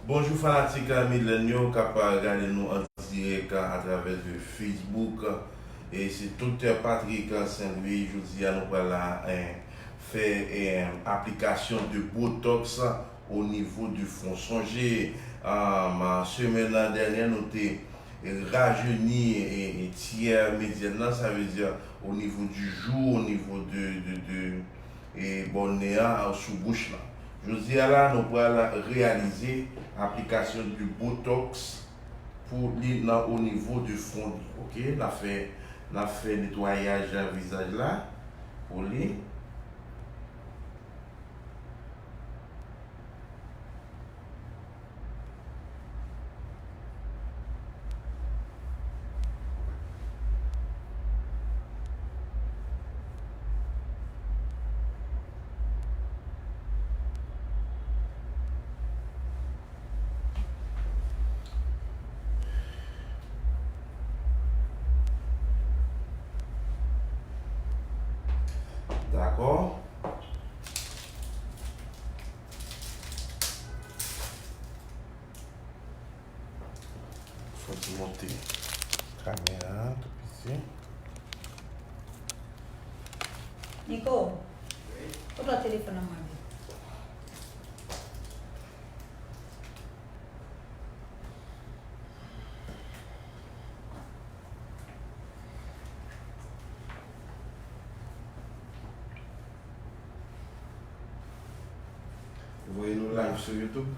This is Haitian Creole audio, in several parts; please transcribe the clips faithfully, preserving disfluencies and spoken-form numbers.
Bonjou fanatik Midland yo k ap gade nou an dirèk atravè de Facebook. E se Doktè Patrick Saint Louis. Jodi a nou pral la, eh, fè, eh, aplikasyon de botox o nivo de fwon. Sonje, ah, semèn dènyè nou te rajeni, eh, eh, tyè medyèn nan, sa vle di o nivo du jou, o nivo de, de, de, e bò nen an sou bouch lan. Jodi a la, nou pral reyalize aplikasyon de botox pou li nan o nivo de fwon li. Oke, n ap fè, n ap fè netwayaj vizaj la pou li. Dakò. Fò ti monte kamera a tou piti. Nico, kote w telefòn nan mwen vin? Voye nou live sou YouTube?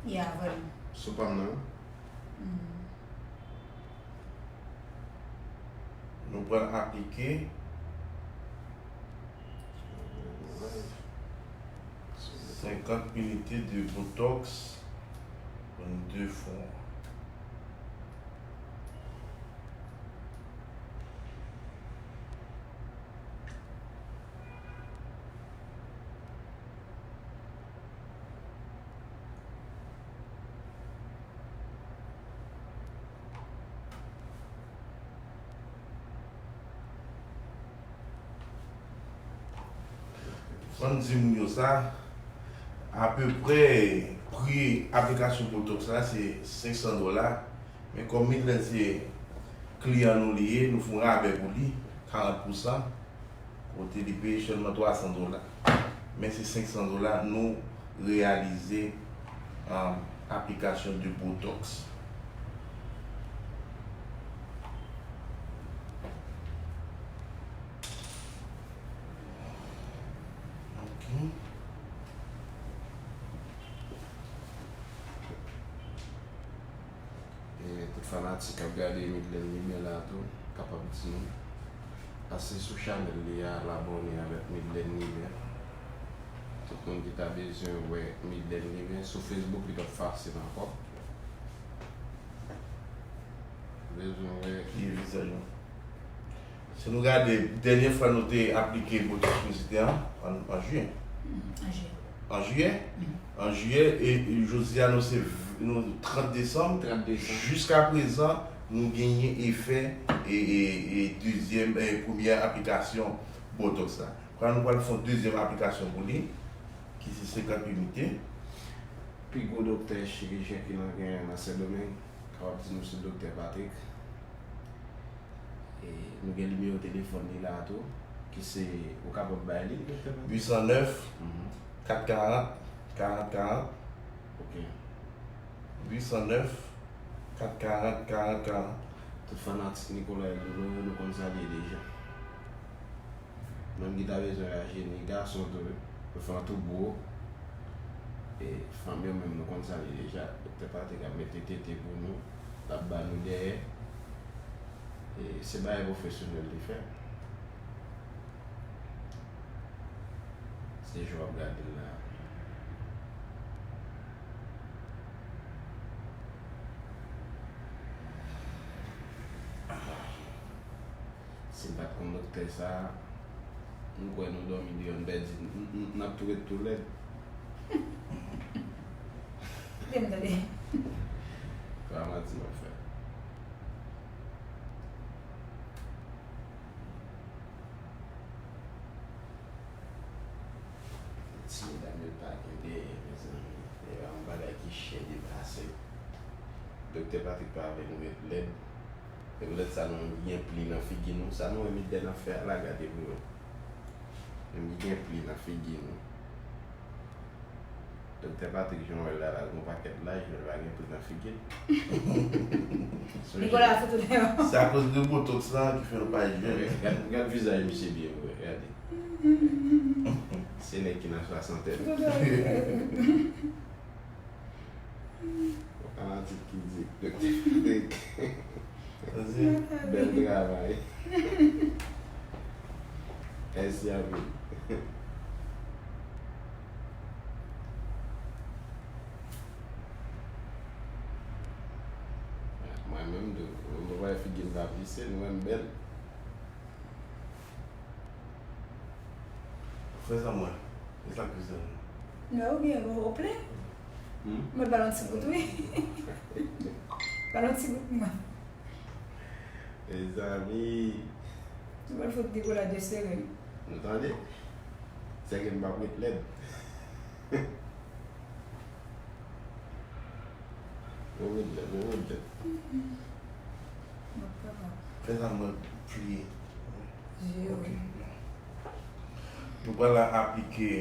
Ya, voye m. Sou pa m nan? Mm. Nou pral aplike senkant inite de botox de fwon. Fò n di moun yo sa, apeprè pri aplikasyon botox la se senk san dola. Men kòm Midland se kliyan nou li ye, nou fè yon rabè pou li, karant pousan. Kote li peye sèlman twa san dola. Men se senk san dola, nou reyalize, um, aplikasyon de botox. Ok. E tout fanatik k ap gade Midland Limen la tou, kapab di nou pase sou chanèl li a, al abòne avèk Midland Limen. Tout moun ki ta bezwen wè Midland Limen sou Facebook, li p ap fasil ankò. Bezwen wè ki vizaj nou. Si nou gade, dènye fwa nou te aplike botox nou se te an, an, an jiyè. Mm, an jiyè. An jiyè? Mm. An jiyè, e, e jodi a nou se v-, nou trant desanm. Trant desanm. Jiska prezan, nou genyen efè e, e, e dezyèm, e premyè aplikasyon botox la. Kounye a nou pral fè yon dezyèm aplikasyon pou li, ki se senkant inite. Pi gwo doktè chirijyen ki nan genyen nan Sendomeng, kapab di nou se Doktè Patrick. E nou gen nimewo telefòn li la tou, ki se, ou kapab bay li, Doktè Patrick? Uit san nèf, kat karant, karant karant. Ok. Uit san nèf, kat karant, karant karant. Tout fanatik Nicolas Edoulo yo, nou konn sa l ye deja. Moun ki ta bezwen rajeni, gason tou, yo fè an tou bro. E fanm yo menm, nou konn sa l ye deja. Doktè Patrick ap mete tete pou nou, l ap ba nou dèyè. E se bagay pwofesyonèl li fè. Se jan w ap gade l la. Si n pa t konn doktè sa a, m kwè nou dòmi deyò, n pèdi, n, n, n ap tou ret tou lèd. Kite m tande. Pa manti m ap fè. Ti medam yo pa gen dèyè, mezanmi. E yon bagay ki Chen deplase. Doktè Patrick pa vle nou ret lèd. Se poutèt sa nou gen pli nan figi nou. Sa nou wè Midlène ap fè a la, gade pou wè. Menm li gen pli nan figi nou. Doktè Patrick, jan w wè l la, la, l gen yon pakèt laj, men l pa gen pli nan figi l. Nicolas fout ou deyò. Se akoz de botox la ki fè l pa jèn. Gad, gad vizaj misye byen vre, gade. Se nèg ki nan swasantèn. Yon fanatik ki di, Doktè Patrick, bèl travay. Mèsi anpil. Mwen menm tou, mwen pa wè figi m pa plise, nou wè m bèl. Frè sa mwen, e sa k plis la. Non, ou byen, ou plen. Hmm? Mwen ba l yon ti gout, wi. Ba l yon ti gout, mwen. Mezanmi. Ou pral fout Nicolas desere. Nou tande? Sèke m p ap ret lèd. Mwen ret lèd, mwen ret lèd. Fè sa mwen pliye. Ok. Nou pral aplike.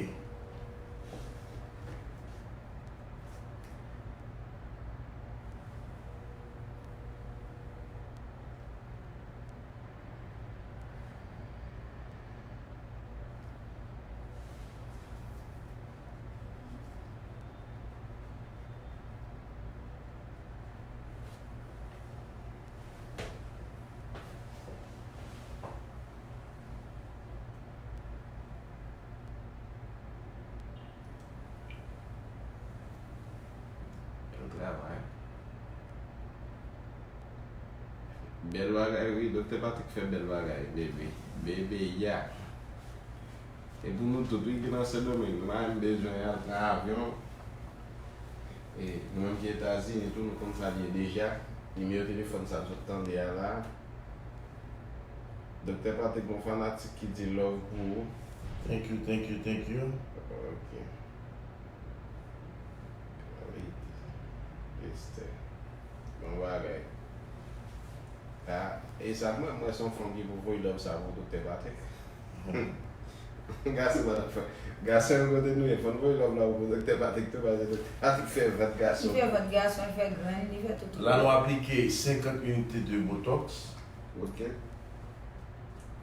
Bon travay. Bèl bagay, wi. Doktè Patrick fè bèl bagay, bebe. Bebe, ya. E pou nou tout, wi, ki nan Sendomeng, nou pa menm bezwen al pran avyon. E nou menm ki Etazini tou, nou konn sa l ye deja. Nimewo telefòn sa sot tande a la. Doktè Patrick, gon fanatik ki di love pou ou. Thank you, thank you, thank you. Ok. Respè. Bon bagay. Ah, e sa mwen, mwen se yon fanm ki pou voye love sa pou Doktè Patrick. Gason pa t ap fè. Gason yo kote nou ye, fò n voye love la pou Doktè Patrick tou, paske Doktè Patrick fè vant gason. Li fè vant gason, li fè grenn, li fè tout. La nou aplike senkant inite de botox. Ok.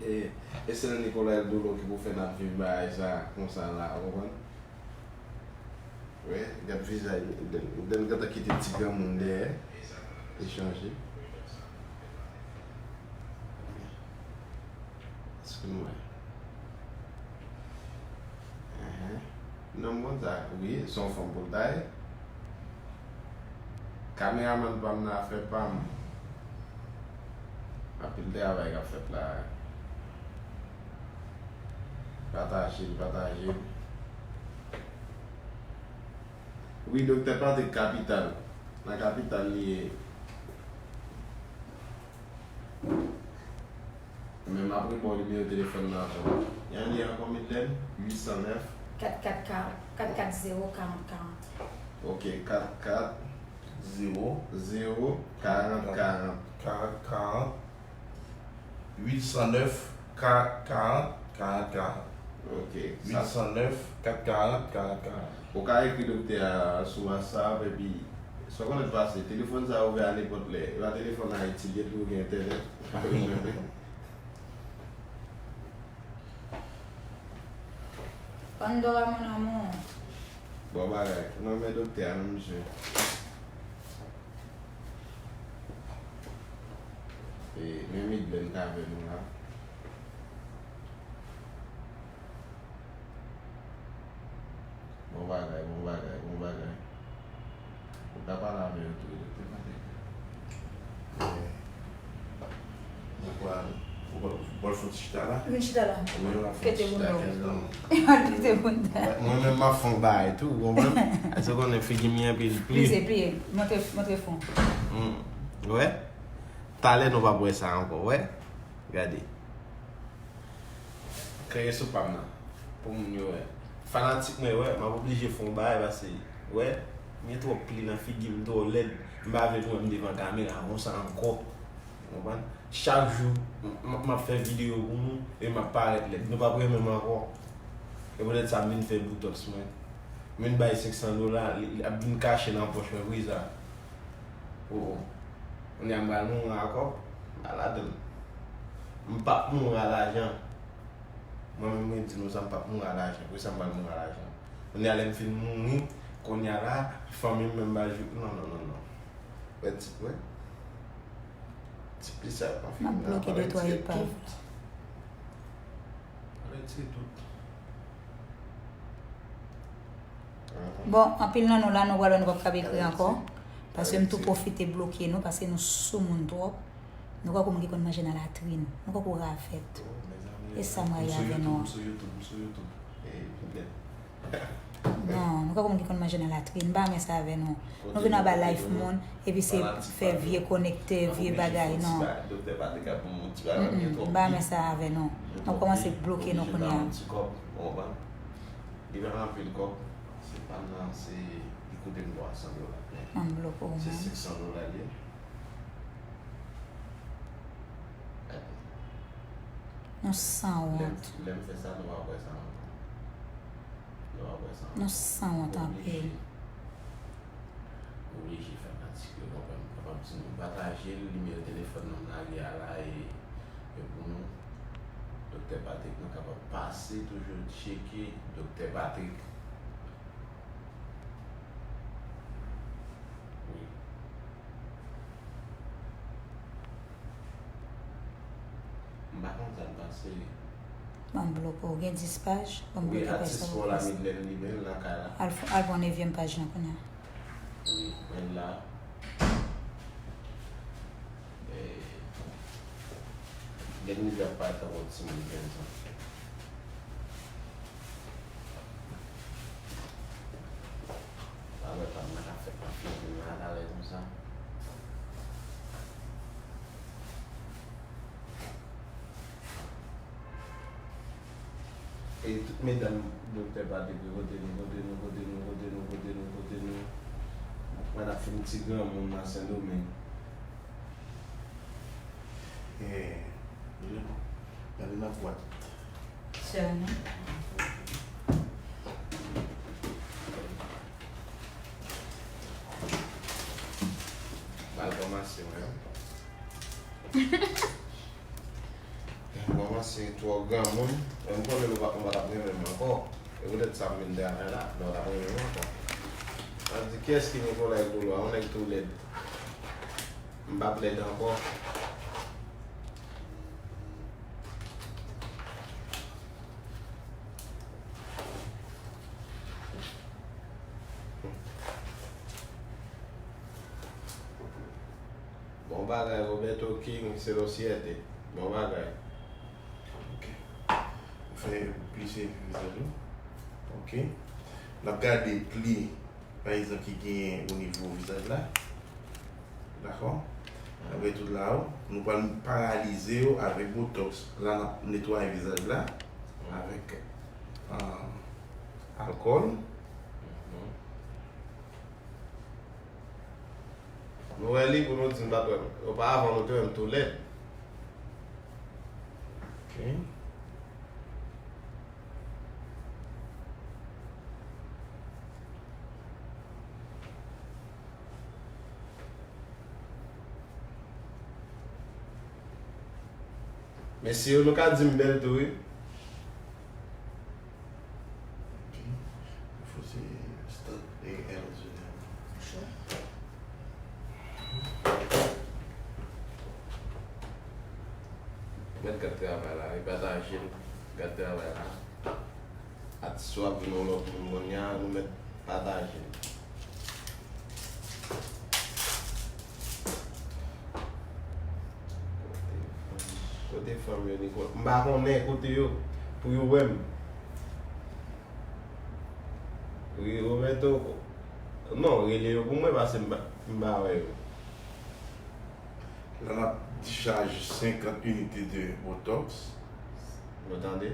E, e se nan Nicolas Eldolo ki pou fè n ap viv bagay sa konsa la, ou konprann? Wi, gad vizaj li, li gentan kite ti granmoun dèyè. Li chanje. Èske nou wè? Enhen. Non, m konn sa. Wi, se yon fanm pou l ta ye. Kameramann pa m nan afè pa m. Anpil travay k ap fèt la. Pataje l, pataje l. Wi, Doktè Patrick, kapital. Nan kapital li ye. Men m ap rebò nimewo telefòn nan ankò. Jan li ye ankò, Midlène? Uit san nèf. Kat kat karant, kat kat zewo karant karant. Ok, kat kat zewo zewo karant karant. Karant karant. Uit san nèf, kat karant, karant karant. Ok. Uit san nèf, kat karant, karant karant. Ou ka ekri doktè a sou WhatsApp, epi sa w konnen k pase, telefòn sa ouvè a nenpòt lè. E pa telefòn Ayiti, li ye tou gen entènèt. Pandora, mon amour. Bon bagay. Mwen men doktè a, non, mesye. E, men Midlène k avè nou la. Bon bagay, bon bagay, bon bagay. Ou ka pale avè yo tou, yo te mande. Ou pral, ou pral, ou pral fè ti chita la? Vin chita la. Mwen la fè ti chita kèk tan. Pete moun nan. Mwen menm m ap fè yon bagay tou, ou konprann? Èske w konnen figi m anpil pli? Plize, pliye. Montre, montre fon. Hmm. Ou wè? Talè nou p ap wè sa ankò, ou wè? Gade. Kreye sou pa m nan. Pou moun yo wè. Fanatik mwen, wè, m ap oblije fè yon bagay paske, wè, M gen twòp pli nan figi m, m twò lèd. M pa vle nou wè m devan kamera konsa ankò. Ou konprann? Chak jou, m, m, m ap fè videyo pou nou e m ap parèt lèd. Nou p ap renmen m ankò. E poutèt sa m vin fè botox mwen. M vin bay senk san dola, li, li ap vin kache nan pòch mwen, wi sa. O, o. Kounye a m pral mouri ankò. M pa ladan l. M p ap mouri a lajan. Mwen menm, mwen di nou sa, m p ap mouri a lajan. Poukisa m pral mouri a lajan? Kounye a, lè m fin mouri, kounye a la, fanmi m menm pa jwenn. Non, non, non, non. Wè ti, wè. Ti plis sa yo pa fini. M ap bloke de twa epav. Fò retire tout. Fò retire tout. Bon, anpil nan nou la, nou pral wè nou p ap kab ekri ankò. Paske m tou pwofite bloke nou, paske nou soumoun twòp. Nou kwè kou moun ki konn manje nan latrin. Nou kwè kou ravèt. E sa m rayi avè nou an. Non, nou kwè kou moun ki konn manje nan latrin. M pa renmen sa avè nou. Nou vin anba live moun, epi se fè vye konekte, vye bagay, non. Mm, mm, m pa renmen sa avè nou. M ap kòmanse bloke nou kounye a. Li pa anpil kòb, se pa nan, se, li koute m twa san dola, men se senk san dola li ye. Nou sanwont. Lè m fè sa, nou pa wè sa ankò. Nou pa wè sa ankò. Nou sanwont anpil. Oblije fè pratik yo, konprann, m kapab di nou pataje l, nimewo telefòn nan m lage a la, e, e pou nou, Doktè Patrick, nou kapab pase toujou tcheke Doktè Patrick. Wi. M pa konn sa k pase. Ban m bloke w. Gen dis paj. Ban m bloke paj sa pou plis. Al f-, al pran nevyèm paj lan kounye a. Wi, men la. Eh, gen nèg ap parèt tankou yon timoun kenz an. Bagay pa m nan ka fèt nan figi m nan talè konsa. E tout medam Doktè Patrick yo, kote nou, kote nou, kote nou, kote nou, kote nou, kote nou. Mwen ap fin ti granmoun nan Sendomeng. Eh, gade nan bwat. Sè nou. Mal kòmanse, mwen. Mwen panse twò granmoun, men m konnen nou pa, nou pa t ap renmen m ankò. E poutèt sa m vin travay la, nou pa t ap renmen m ankò. Sa di, kiyès ki Nicolas Goulois? Yon nèg tou lèd. M p ap lèd ankò. Bon bagay, Roberto King, se lo siete. Bon bagay. Ok. Ou fè plise vizaj ou. Ok. N ap gade pli, pa egzanp, ki genyen o nivo vizaj la. Dakò? Apre tout la, nou pral paralize yo avèk botox. La, n ap netwaye vizaj la avèk, euh, alkòl. Nou wè li pou nou di n pa t wè m. Oparavan, nou te wè m tou lèd. Ok. Mesye yo, nou ka di m bèl tou, wi. Ok. Fò se start e L. Mèt gad travay la, wi, pataje l. Gad travay la. Atis yo ap vin yon lòt moun kounye a, nou mèt pataje l. Kote fanm yo, Nicolas? M pa konnen kote yo pou yo wè m. Wi, Roberto. Non, rele yo pou mwen, paske m pa, m pa wè yo. La, n ap dichaje senkant inite de botox. Nou tande?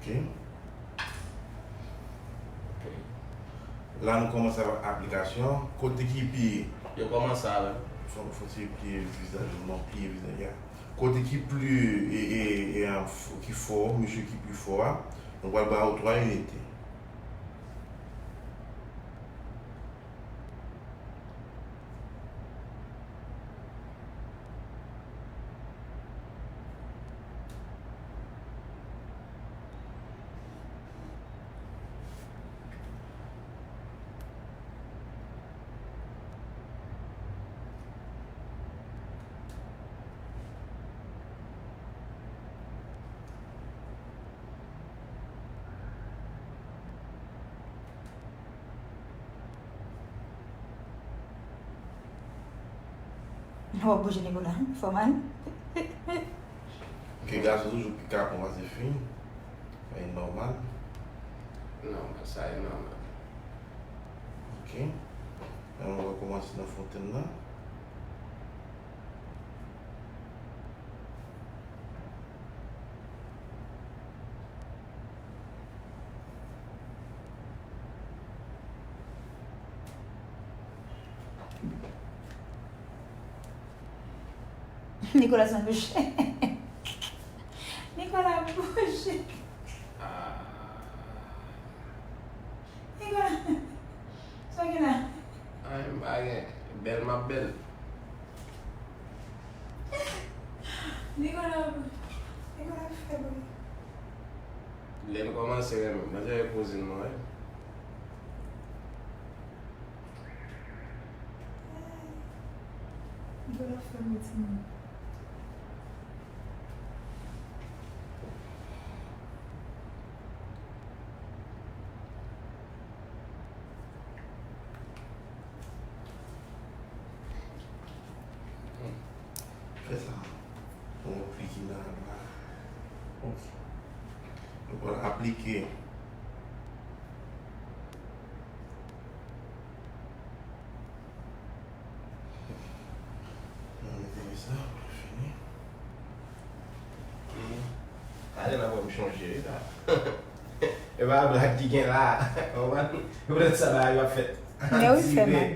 Ok. Ok. La, nou kòmanse avèk aplikasyon. Kote ki pi Yo kòmanse avè m. Fò, fò se pi vizaj ou, non, pi vizaj, ya. Kote ki pli, e, e, e, an f-, ki fò, mesye ki pi fò a, nou pral ba ou twa inite. W ap bouje Nicolas, fè w mal. Ok, gason toujou pi kapon pase fi. Sa e nòmal. Nòmal, sa e nòmal. Ok. Ann, nou rekòmanse nan fontenn nan. Nicolas nan bouche. Nicolas bouche. Ah. Nicolas. Sa w gen la? Anyen m pa gen. Bèl m ap bèl. Nicolas, Nicolas fè bri. Lè n kòmanse renmen m, mwen te repoze m non, wi. Nicolas fè bri timoun. Fè sa. Bon, klike nan la. Ok. Nou pral aplike. Nan mete sa, pou fini. Talè n ap wè m chanje, wi, la. E pa blag ki gen la. Konprann? Se poutèt sa bagay yo ap fèt. Men wi, fè mal.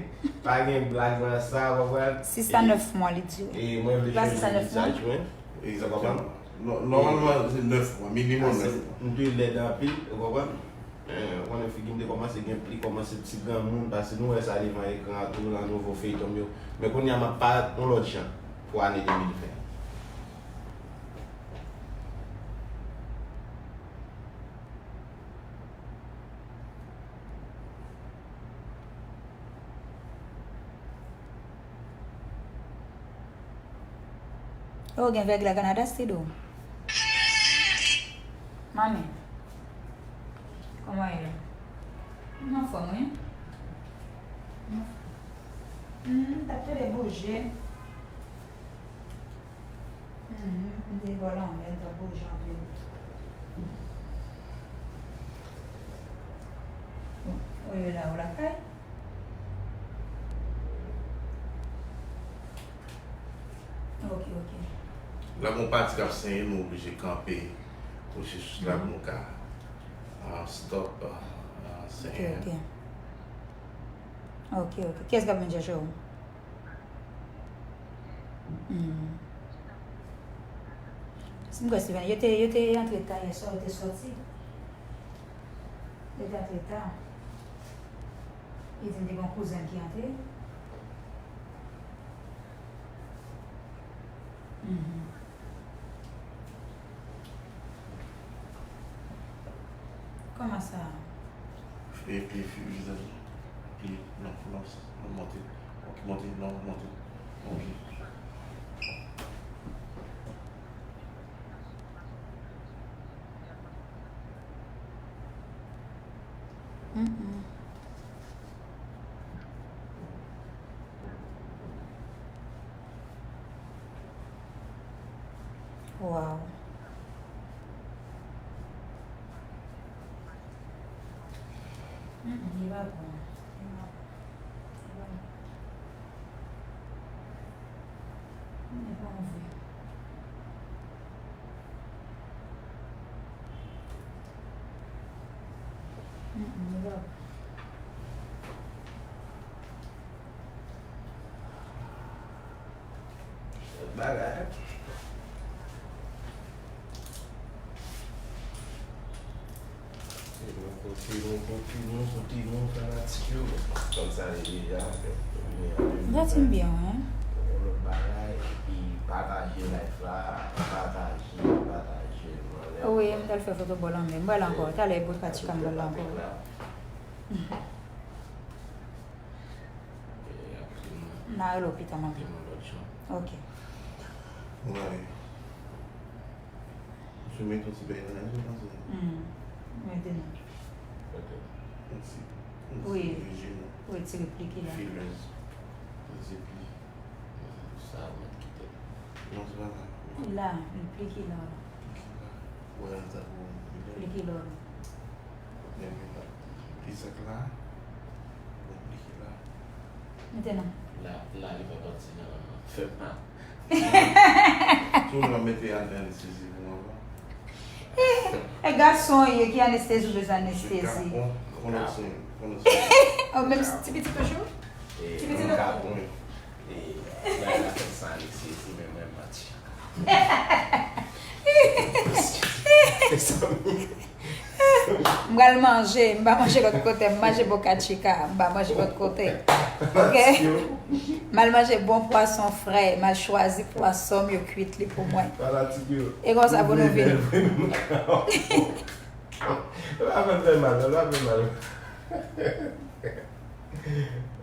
Pa gen blag nan sa, konprann? Sis a nèf mwa li dire. E mwen vle chanje vizaj mwen. Egzakteman. Nò-, nòmalman, se nèf mwa, minimòm nèf mwa. M te lèd anpil, ou konprann? Eh, ou konnen figi m te kòmanse gen pli, kòmanse ti granmoun, paske nou wè sa devan ekran an tou, nan nouvo feyton m yo. Men kounye a, m ap parèt yon lòt jan pou ane de mil ven. Oh, gen vèg la Kanada, Stido. Mami. Kòman ye? M anfòm, wi. M t ap tande bouje. Mhm, m te bò lanmè, m t ap bouje anpil. Ou ye la, ou lakay? Ok, ok. Lè gon pati k ap senyen, nou oblije kanpe pwosesis la pou nou ka, ah, stop, ah, senyen. Ok, ok. Ok, ok. Kiyès k ap vin chèche w? Hmm. Si m kwè Steven, yo te, yo te antre ta yè swa, yo te sòti. Yo te antre ta. Li di m te gen yon kouzen ki antre. Mhm. Kòman sa? Epi, fi, vizaj. Epi, non, non, non, monte. Ok, monte, non, monte. Ok. Mm-mm. Wow. Mm, li pa bon. Li pa bon. Li pa bon. Li pa bon vre. Bagay. Kote nou, kote nou, kote nou, kote nou, fanatik yo. Kòm sa ye deja, men, men, men, Gade m byen, wi. Yon lòt bagay, epi pataje live la, pataje, pataje, mwen, Wi, m t al fè foto bò lanmè. M pral ankò. Talè, bout pati ka m pral ankò. N a rele w pita, manmi. Ok. Mwen. Ou sou mete yon ti bagay nan laj ou panse? Hmm. Mete non. Yon ti, yon ti Wi. Rejim. Wi, ti replike la. Fillers. Yon ti pli. Sa mèt kite. Non, se pa sa. La, replike la. Replike la. Wè, sa pou replike la. Replike la. Ki sak la? Replike la. Mete non. La, la, li pa pati nan fè pa. Tou nan mete anestezi pou mwen, pa. E gason ye ki anestezi ou bezwen anestezi. Konnen se, konnen se. O, menm si ti pitit ou chou? Ti pitit ou? Wi. E, la, la fè sa anestezi, men mwen manti. Mezanmi. M pral manje, m pa manje lòt kote, m manje Boca Chica, m pa manje lòt kote. Ok? M al manje bon pwason frè, m al chwazi pwason m, yo kwit li pou mwen. Fanatik yo. E konsa pou nou vini. L pa fè m fè mal, l pa fè m mal.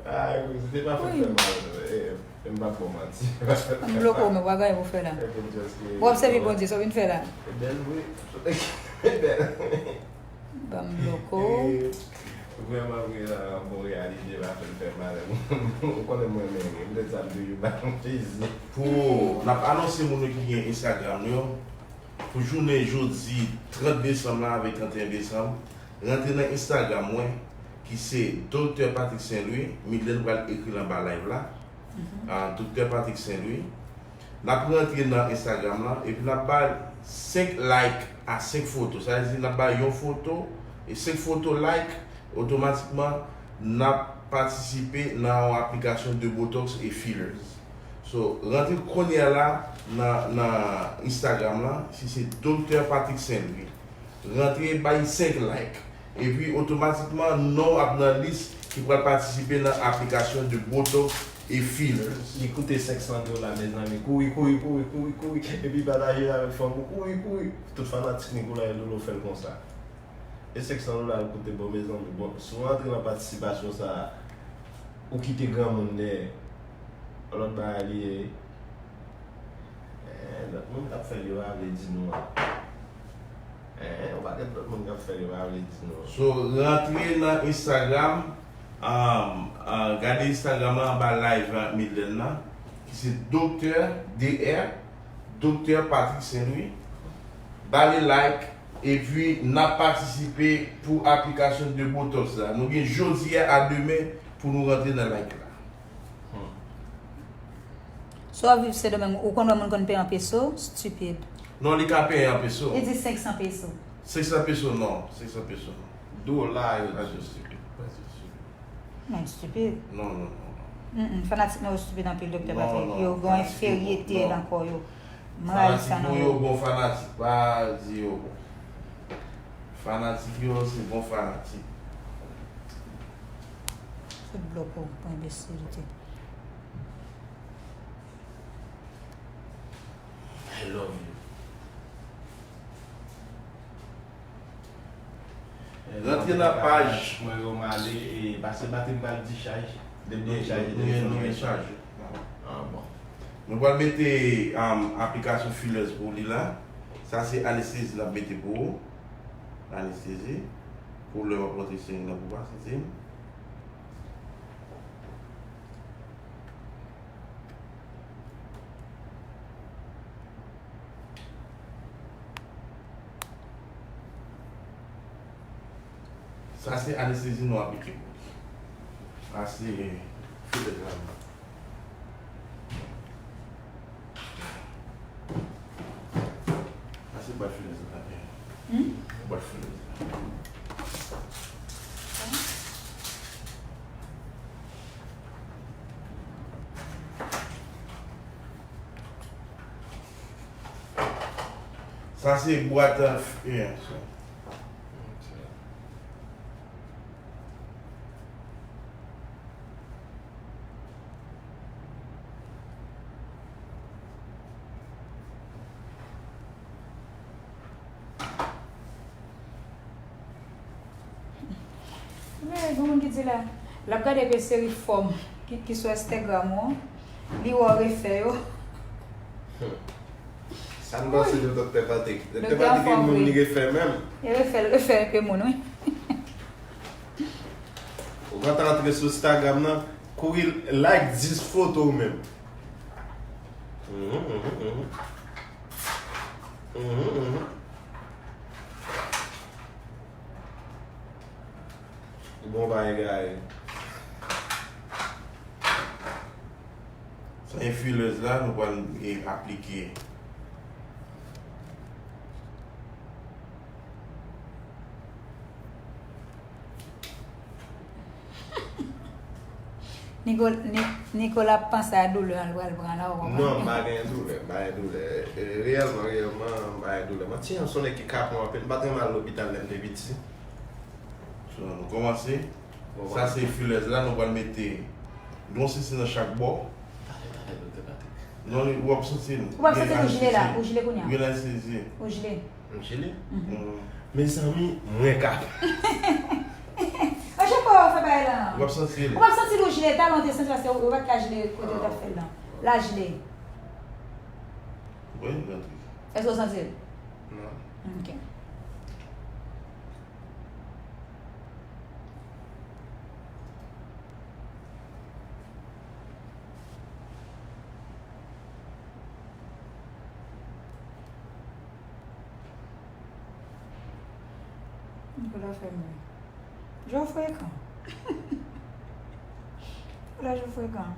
Ay, wi, se te pa fè m fè mal. E, e, m p ap ba w manti. M bloke w, men w pa gen anyen pou fè la. W ap sèvi Bondye, sa w vin fè la? E bèl, wi. E bèl. Ban m bloke w. E, vrèman, vre, la, bon, reyalite pa fè m fè mal. Ou konnen mwen renmen ri. M te di sa m toujou ba m plezi. Pou, n ap anonse moun yo ki gen Instagram yo. Pou jounen jodi trant desanm la avèk trannteyen desanm, rantre nan Instagram mwen, ki se Doktè Patrick Saint Louis, Midlène pral ekri l anba live la. Mhm. Ah, Doktè Patrick Saint Louis. N ap rantre nan Instagram lan, epi n ap bay senk like a senk foto. Sa vle di, n ap bay yon foto, e senk foto like, otomatikman, n ap patisipe nan yon aplikasyon de botox e fillers. So, rantre kounye a la nan, nan Instagram lan, si se Doktè Patrick Saint Louis. Rantre, bay senk like. Epi, otomatikman, non w ap nan lis ki pral patisipe nan aplikasyon de botox e fillers. Li koute senk san dola, mezanmi. Kouri, kouri, kouri, kouri, kouri. Epi pataje l avèk fanmi w. Kouri, kouri. Tout fanatik Nicolas et Lolo fè l konsa. E senk san dola l koute, bon, mezanmi, bon, si w rantre nan patisipasyon sa a, ou kite granmoun dèyè, yon lòt bagay li ye, wi. Eh, lòt moun k ap fè l, yo pa vle di nou an. Eh, yon pakèt lòt moun k ap fè l, yo pa vle di nou an. So, rantre nan Instagram, um, uh, gade Instagram lan anba live, uh, Midlène nan, ki se Doktè D R, Doktè Patrick Saint Louis. Ba li like, epi n ap patisipe pou aplikasyon de botox la. Nou gen jodi a a demen pou nou rantre nan like la. Hmm. Si w ap viv Sendomeng, ou konn wè moun konn peye an peso? Stupid. Non, li ka peye an peso. Li di senk san peso. Senk san peso, non. Senk san peso, non. Dola, yo di. Pas yo stupid. Pas yo stupid. Moun stupid. Non, non, non, non. Mm, mm, fanatik mwen yo stupid anpil, Doktè Patrick. Non, non, yo gen yon enferyite nan kò yo. M rayi sa nan yo. Fanatik mwen yo bon fanatik, pa di yo bon. Fanatik yo se bon fanatik. Fout bloke w pou enbesilite. I love you. Rantre nan paj mwen yo, m ale, e, pase batri m pral dichaj. Depi dichaj, nou gen, nou gen chaj. Ah, bon. Nou pral mete, um, aplikasyon fillers pou li la. Sa se anestezi n ap mete pou ou. Anestezi. Pou lè w ap rantre sering nan pou pa santi l. Sa se anestezi nou aplike pou li. Sa se fillers la. Sa se bwat fillers la. Hmm? Bwat fillers la. Sa se bwat an f-, yeah, so. Men, gen moun ki di la, l ap gade ke seri fòm ki, ki sou Instagram ou an, li wè w refè yo. Hmm. Sa n panse de Doktè Patrick? Doktè Patrick, gen moun li refè menm. Li refè, l refè enpe moun, wi. Ou pa ta antre sou Instagram nan, kouri like dis foto w menm. Mhm, mhm, mhm. Mhm, mhm. Bon bagay. Sa e filèz la nou pral, e, aplike. Nico-, Ni-, Nicolas ap panse a doulè an, l pral pran la, ou konprann? Non, m pa gen doulè, m pa gen doulè. E, reyèlman, reyèlman, m pa gen doulè. Manti an, se yon nèg ki kapon anpil. M pa t renmen al lopital lè m te piti. So, nou kòmanse. Bon, sa se filèz la, nou pral mete yon sesi nan chak bò. Pale, pale, Doktè Patrick. Non, li, w ap santi l. Ou p ap santi l, ou jile la, ou jile kounye a. Gen anestezi. Ou jile. M jile? Mhm. Mm. Mezanmi, mwen ka. A chak fwa w fè bagay la. W ap santi l. Ou p ap santi l, ou jile, talon te santi, paske ou, ou pa t ka jile kote w t ap fè l lan. La jile. Wi, Patrick. Èske w santi l? Non. Ok. Nicolas fè m ri. Jò frekan. Nicolas jò frekan.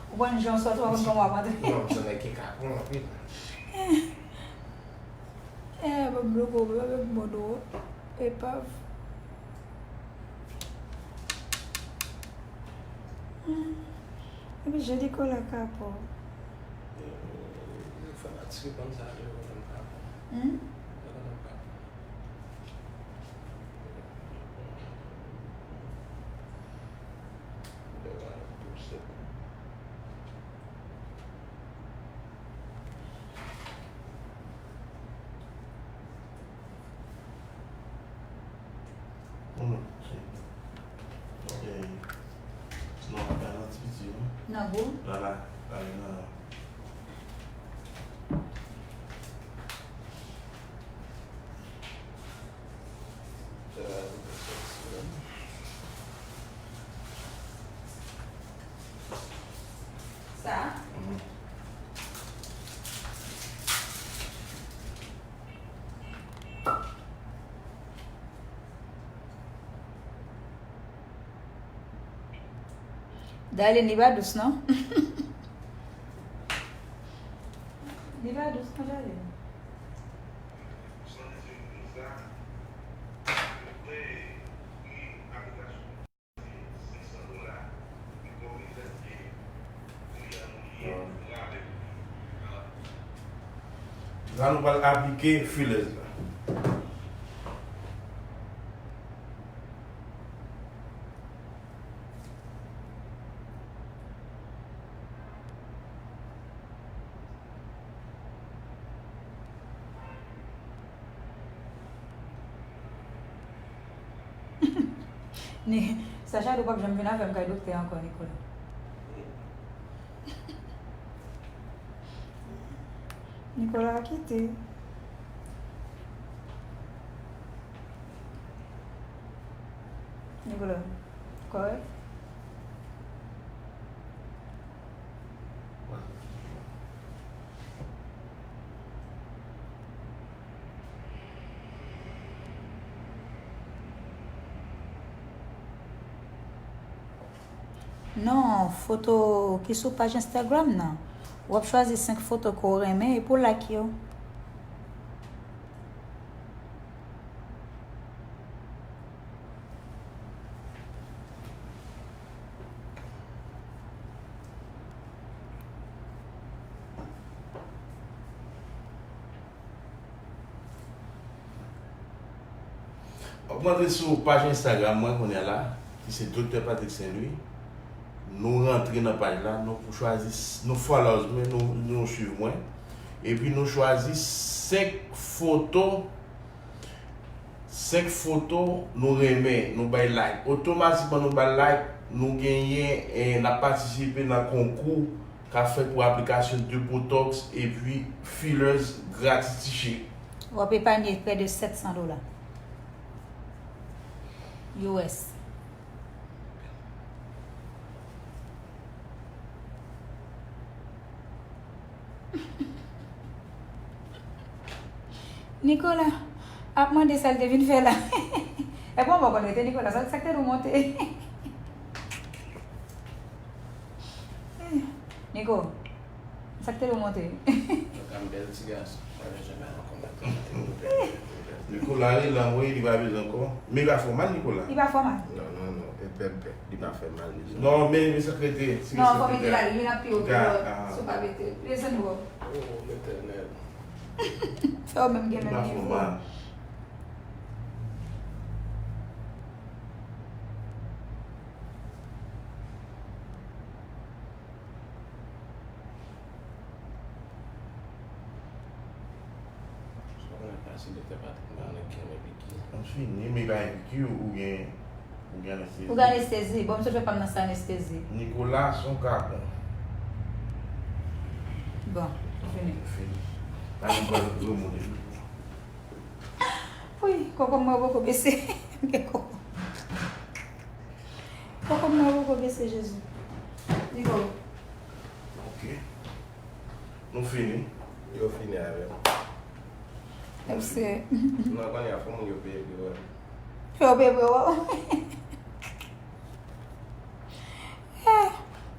Ou konn jan w sòti, w pa konn kòman w ap antre. Non, se nèg ki ka pran anpil. Eh, pa bloke w, pa bloke mòd ou. Epav. Hmm. Epi je di kòlè kapò. Yo, yo fè matripan sa, yo konn kapò. Hmm? Yo konn kapò. Konnen, se, ok. Non, pa nan ti piti, non. Nan gwo? La, la, la, la. Sa? Mhm. Darline, li pa dous, non? Li pa dous, non, Darline. La, nou pral aplike filèz la. Ni, Sacha di w p ap janm vin avè m kay doktè ankò, Nicolas. Nicolas a kite. Nicolas, kòrèk? Non, foto ki sou paj Instagram nan. W ap chwazi senk foto ke w renmen epi w like yo. W ap rantre sou paj Instagram mwen kounye a la, ki se Doktè Patrick Saint Louis. Nou rantre nan paj la, nou chwazi, nou follows mwen, nou, nou swiv mwen. Epi nou chwazi senk foto, senk foto nou renmen, nou bay like. Otomatikman nou bay like, nou genyen, eh, n ap patisipe nan konkou k ap fèt pou aplikasyon de botox epi fillers gratis ti cheri. W ap epanye prè de sèt san dola U S. Nicolas ap mande sa l te vin fè la. Epi w konn rete Nicolas, sa, sa k te dwe monte. Nico, sa k te dwe monte. Nicolas rele anmwey, li pa bezwen ankò. Men li pa fè w mal, Nicolas. Li pa fè w mal. Non, non, non, e pèpè. Li pa fè mal, li. Non, men, men sa k rete, ti Non, fò mete la, li vin ap pi wo ke lòt, si w pa mete. Li desann bò. Oh, Letènèl. Fè w menm gen menm nivo. Li pa fè w mal. Sa w konnen pase Doktè Patrick, m pa nèg ki renmen piki. M fini, men pa gen piki, ou gen, ou gen anestezi. Ou gen anestezi. Bon, m sot fè pa m nan sa anestezi. Nicolas, se yon kapon. Bon, m fini. M fini. Pa gen pral remonte. Wi, koko mwen poko bese. M gen koko. Koko mwen poko bese, Jezi. Nico. Ok. Nou fini. Yo fini avè m. Mèsi. Non, kounye a, fò moun yo peye pi wè. Fò yo peye pi wè.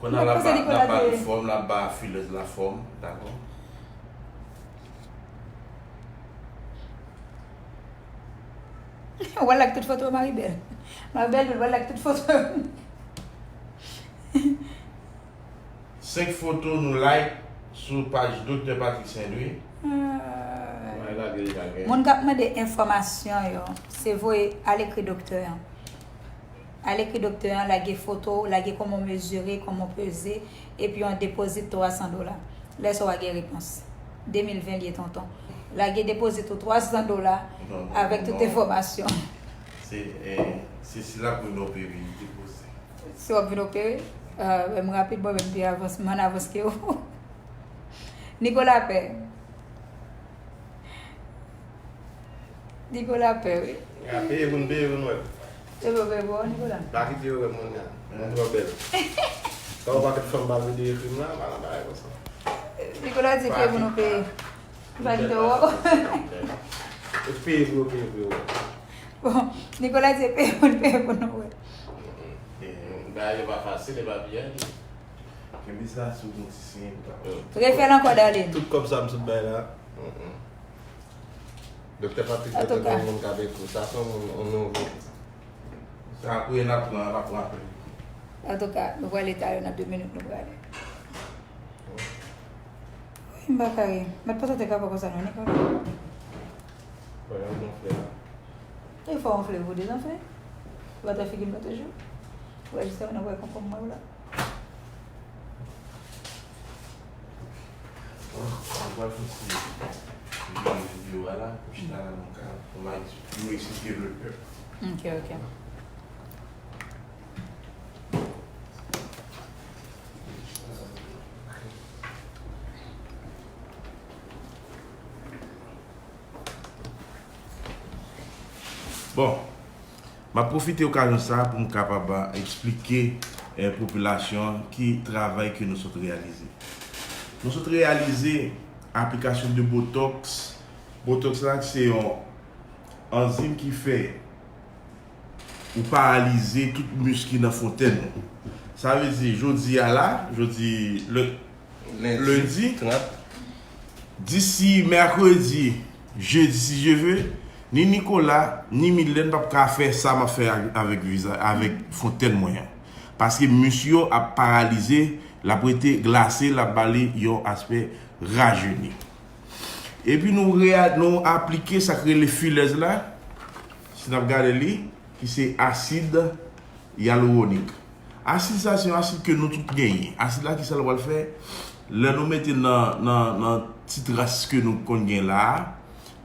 Kounye a, n ap ba, n ap ba l fòm, n ap ba fillers la fòm, dakò? W al like tout foto Maribel. Maribel, w al like tout foto. Senk foto nou like sou paj Doktè Patrick Saint Louis. Mwen lage li pa gen. Moun k ap mande enfòmasyon yo, se voye al ekri doktè an. Al ekri doktè an, lage foto w, lage kòman w mezire, kòman w peze, epi yon depozit twa san dola. Lè sa w a gen repons. De mil ven li ye, tonton. Lage depozit ou twa san dola avèk tout enfòmasyon. Se, eh, se sila pou nou peye depozit. Si w ap vin opere, ah, men m rapid, mwen menm pi avans, m ann avans ke ou. Nicolas pè. Nicolas pè, wi. A peye pou n peye pou n wè. Se bon, peye pou ou, Nicolas. Pa kite yo wè moun nan. Moun twò bèl. Sa w pa kite fanm pa vle de ekri m la, pa nan bagay konsa. Nicolas di peye pou nou peye. Li pa kite w wè. E peye pou yo, peye pou yo wè. Bon, Nicolas di peye pou n peye pou nou wè. Bagay yo pa fasil, e pa piyay. Kenbe sa sou yon ti siy. Refè l ankò, darling. Tout kòb sa m sot bay la. Doktè Patrick te gen yon moun k ap ekri. Sa se yon moun, yon nouvo. Sa apre n ap pran, n ap pran apre. Antouka, nou prale talè nan de minit, nou prale. Wi, m pa kare. Mèt pa sante kapa konsa non, Nicolas. Wè, yon gonfle la. E fò w anfle pou dezanfle. Ou pa t wè figi m nan toujou. Ou wè jistèman nan wè konkonm mwen la. Bon, nou pral fè yon ti vire videyo a la, pou chita la nan ka, pou nou eksplike le pèp. Ok, ok. Bon, m ap pwofite okazyon sa a pou m kapab eksplike, eh, popilasyon an ki travay ke nou sot reyalize. Nou sot reyalize aplikasyon de botox. Botox la, se yon anzim ki fè ou paralize tout misk ki nan fontèn ou. Sa vle di, jodi a la, jodi le, lendi, disi mèkredi, jedi, si Dye ve, ni Nicolas, ni Mylène p ap ka fè sa m ap fè ak, avèk viza-, avèk fontèn mwen an. Paske misk yo ap paralize, l ap rete glase, l ap ba li yon aspè rajeni. Epi nou rea-, nou aplike sa k rele fillers la. n ap gade li, ki se asid yalwonik. Asid sa se yon asid ke nou tout genyen. Asid la, ki sa l pral fè? Lè nou mete nan, nan, nan ti tras ke nou konn gen la a,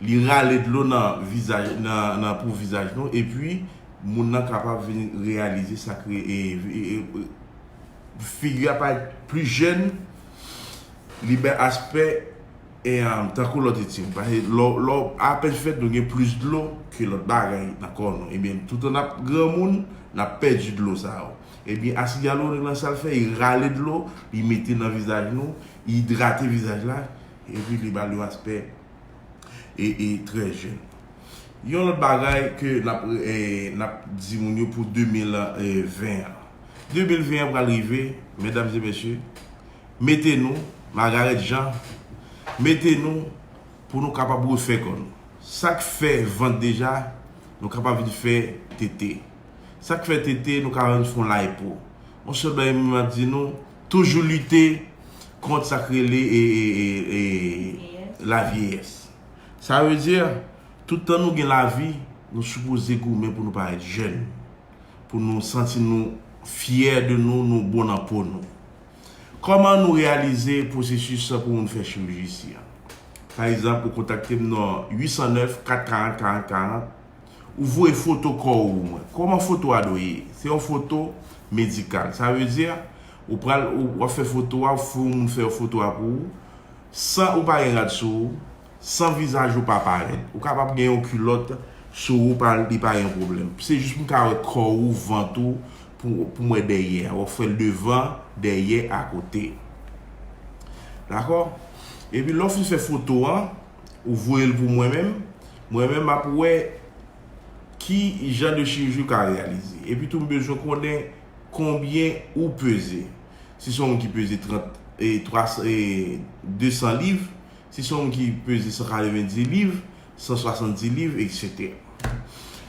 li rale dlo nan vizaj, nan, nan po vizaj nou, epi moun nan kapab vin reyalize sa ke, e, e, e, figi a parèt pli jèn, li bay aspè e, um, tankou lòt etid. Paske lò, lò apèn fèt, nou gen plis dlo ke lòt bagay nan kò nou. Ebyen, toutan n ap granmoun, n ap pèdi dlo sa yo. Ebyen, asid yalwonik lan, sa l fè, li rale dlo, li mete nan vizaj nou, li idrate vizaj la, epi li ba l yon aspè e, e trè jèn. Yon lòt bagay ke n ap, e, n ap di moun yo pou de mil ven an. De mil ven an pral rive, medam e mesye, mete nou, Margaret Jean, mete nou pou nou kapab refè kò nou. Sa k fè vant deja, nou kapab vin fè tete. Sa k fè tete, nou kapab vin fè yon lipo. Yon sèl bagay mwen ap di nou, toujou lite kont sa k rele e, e, e, e, lavyeyès. Sa vle di, tout tan nou gen lavi, nou sipoze goumen pou nou parèt jèn, pou nou santi nou fyè de nou, nou bon nan po nou. Kòman nou reyalize pwosesis pou moun fè chiriji isi a? Pa egzanp, ou kontakte m nan uit san nèf kat karant karant karant, ou voye foto kò ou mwen. Kòman foto a dwe ye? Se yon foto medikal. Sa vle di, ou pral, ou, w ap fè foto a, ou fè yon moun fè foto a pou ou, san ou pa gen rad sou ou, san vizaj ou pa parèt. Ou kapab gen yon kilòt sou ou, pa, li pa gen pwoblèm. Se jis pou m ka wè kò ou, vant ou, pou, pou m wè dèyè a. W ap fè l devan, dèyè, akote. Dakò? Epi lè w fin fè foto an, ou voye l pou mwen menm, mwen menm m ap wè ki jan de chiriji ou ka reyalize. Epi tou, m bezwen konnen konbyen ou peze. Si se yon moun ki peze trant, e, twa san, e, de san liv, si se yon moun ki peze san katrevenndis liv, san swasanndis liv, etsetera.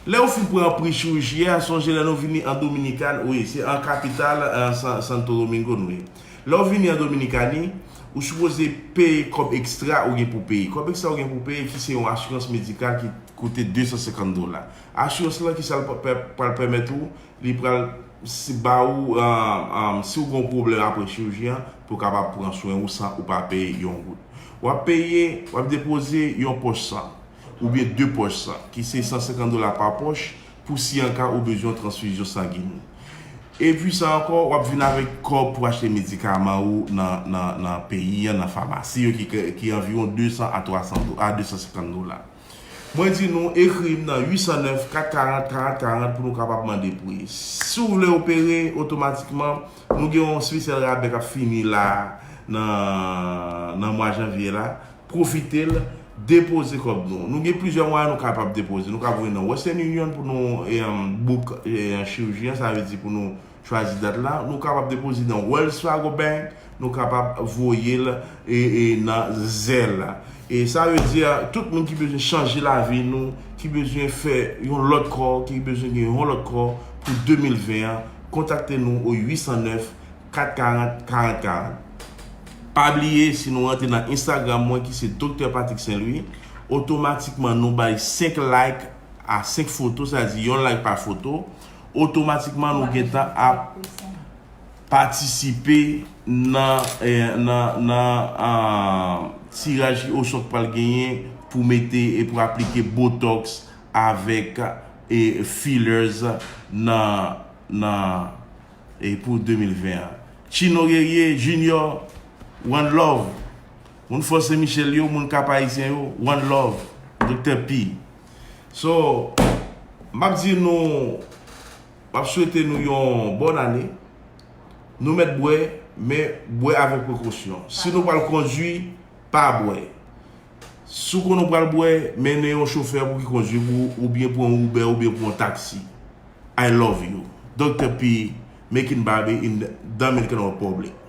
Lè ou fin pran pri chiriji a, sonje lè nou vini an Dominikan, wi, se an kapital, an Sa-, Santo Domingo nou ye. Lè ou vini an Dominikani, ou sipoze peye kòb ekstra ou gen pou peye. Kòb ekstra ou gen pou peye, ki se yon asirans medikal ki koute de san senkant dola. Asirans lan, ki sa l pral pèmèt ou? Li pral si, ba ou, um, um, si ou gen yon pwoblèm apre chiriji an, pou w kapab pran swen ou san ou pa peye yon goud. W ap peye, w ap depoze yon pòch san, oubyen de pòch san, ki se san senkant dola pa pòch, pou si anka ou bezwen yon transfizyon sanginen. Epi sa ankò, w ap vin avèk kòb pou achte medikaman ou nan, nan, nan peyi an, nan famasi yo, ki, ki anviwon de san a twa san do-, a de san senkant dola. Mwen di nou, ekri m nan uit san nèf kat karant karant karant pou nou kapab mande pri. Si w vle opere, otomatikman, nou gen yon espesyal rabè k ap fini la nan, nan mwa janvye la. Pwofite l, depoze kòb nou. Nou gen plizyè mwayen nou kapab depoze. Nou ka voye nan Western Union pou nou, e, book, e, chiriji an, sa vle di pou nou chwazi dat la. Nou kapab depoze nan Wells Fargo Bank, nou kapab voye l, e, e, nan Zelle. E sa vle di, tout moun ki bezwen chanje lavi nou, ki bezwen fè yon lòt kò, ki bezwen gen yon lòt kò pou de mil ven an, kontakte nou o uit san nèf kat karant karant karant. Pa bliye, si nou rantre nan Instagram mwen, ki se Doktè Patrick Saint Louis, otomatikman nou bay senk like a senk foto, sa di yon like pa foto, otomatikman nou gentan ap patisipe nan, eh, nan, nan, ah, tiraj ki Osho pral genyen pou mete e pou aplike botox avèk, eh, fillers nan, nan, e pou de mil ven an. Chino Guerrier Junior, one love. Moun Fò Sen Michel yo, moun Kap Ayisyen yo, one love. Doktè P. So, m ap di nou, m ap swete nou yon bòn ane. Nou mèt bwè, men bwè avèk prekosyon. Si nou pral kondui, pa bwè. Si w konnen w pral bwè, mennen yon chofè pou ki kondui pou ou, oubyen pran yon Uber, oubyen pran yon taksi. I love you. Doktè P, making baby in the Dominican Republic.